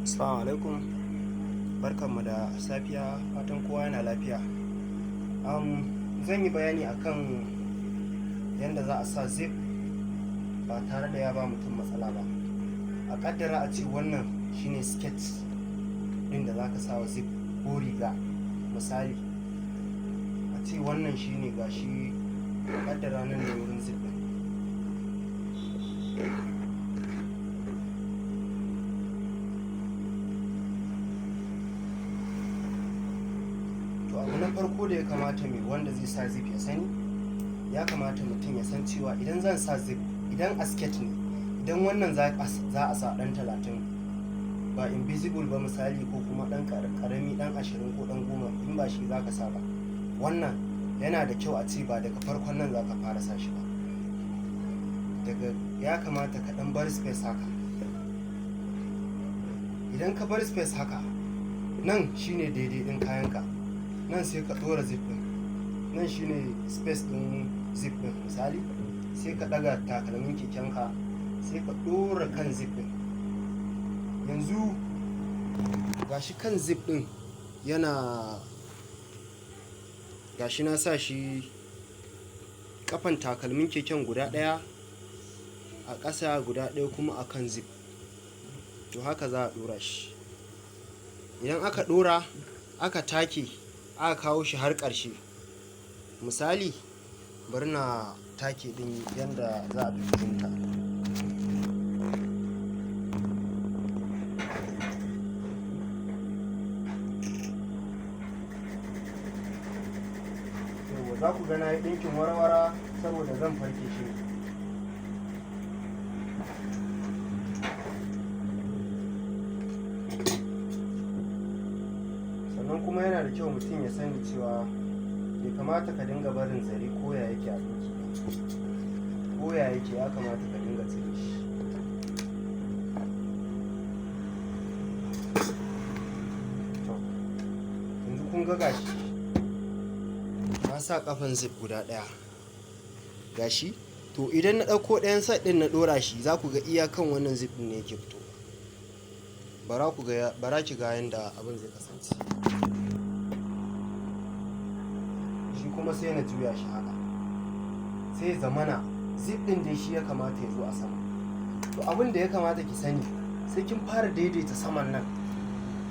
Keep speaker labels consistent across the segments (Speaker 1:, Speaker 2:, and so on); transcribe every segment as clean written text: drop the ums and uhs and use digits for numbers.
Speaker 1: Assalamu alaikum. Barkanmu da safiya, fatan kowa yana lafiya. Zan yi bayani akan yadda za a sa zip ba tare da ya ba mutum matsala ba. A ƙaddara a ce wannan shine skirt ɗin da za ka sa wa zip ko riga. Misali, a ce wannan shine gashi, a ƙaddara nan ne wurin zip ɗin. To, abu na farko da ya kamata mai wanda zai sa zip ya sani, ya kamata mutum ya san cewa idan zan sa zip, idan a skirt ne, idan wannan za a sa ɗan 30 ba invisible ba misali, ko kuma ɗan ƙarami ɗan 20 ko ɗan 10, in ba shi za ka sa ba, wannan yana da kyau a ce ba daga farkon nan za ka fara sa shi ba. Daga ya kamata ka ɗan bar space haka. Idan ka bar space haka, nan shine daidai ɗin kayanka, nan sai ka ɗora zip ɗin, nan shine space ɗin zip ɗin. Misali, sai ka ɗaga takalmin kekenka, sai ka ɗora kan zip ɗin. Yanzu gashi kan zip ɗin yana gashi, na sa shi kafan takalmin keken guda ɗaya a ƙasa, guda ɗaya kuma a kan zip. To, haka za a ɗora shi. Idan aka ɗora, aka take, aka kawo shi har ƙarshe. Misali, bari na take ɗin yanda za a fi fahimta. Yauwa, za ku ga na yi ɗinkin warwara saboda zan farke shi. Sannan kuma yana da kyau mutum ya sani cewa bai kamata ka dinga barin zare ko ya yake a ɗinki ba. Ko ya yake, ya kamata ka dinga cire shi. To, yanzu kun ga gashi na sa ƙafan zip guda ɗaya gashi. To, idan na ɗauko ɗayan side ɗin na ɗora shi, za ku ga iyakan wannan zip ɗin ne yake fitowa. Bara ku ga, bara ki ga yanda abin zai kasance. Shi kuma sai na juya shi haka, sai zamana zip ɗin dai shi ya kamata ya zo a sama. To, abin da ya kamata ki sani, sai kin fara daidaita saman nan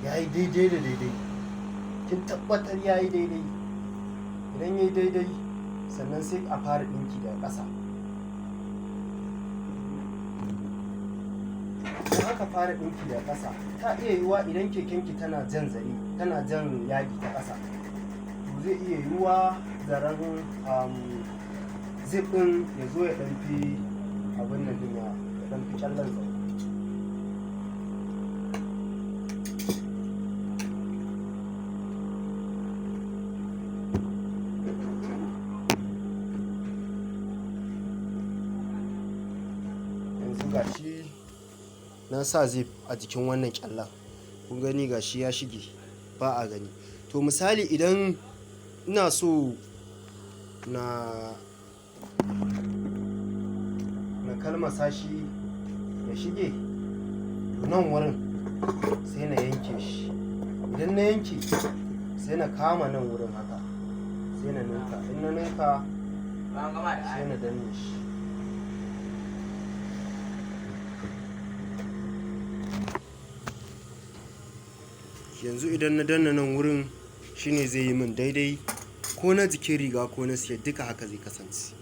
Speaker 1: ya yi daidai da daidai, kin tabbatar ya yi daidai. Idan ya yi daidai, sannan sai a fara ɗinki daga ƙasa. Idan aka fara ɗinki daga ƙasa, ta iya yiwuwa idan kekenki tana jan zare, tana jan yadi ta ƙasa, to zai iya yiwuwa zaren zip ɗin ya zo ya ɗan fi abin nan ɗin, ya ɗan fi ƙyallen tsawo. Yanzu gashi na sa zip a jikin wannan ƙyallen, kun gani gashi ya shige ba a gani. To, misali idan ina so na kalmasa shi ya shige, to nan wurin sai na yanke shi. Idan na yanke, sai na kama nan wurin haka, sai na ninka. In na ninka, sai na danne shi. Yanzu idan na danna nan wurin, shine zai yi min daidai, ko na jikin riga ko na siket, duka haka zai kasance.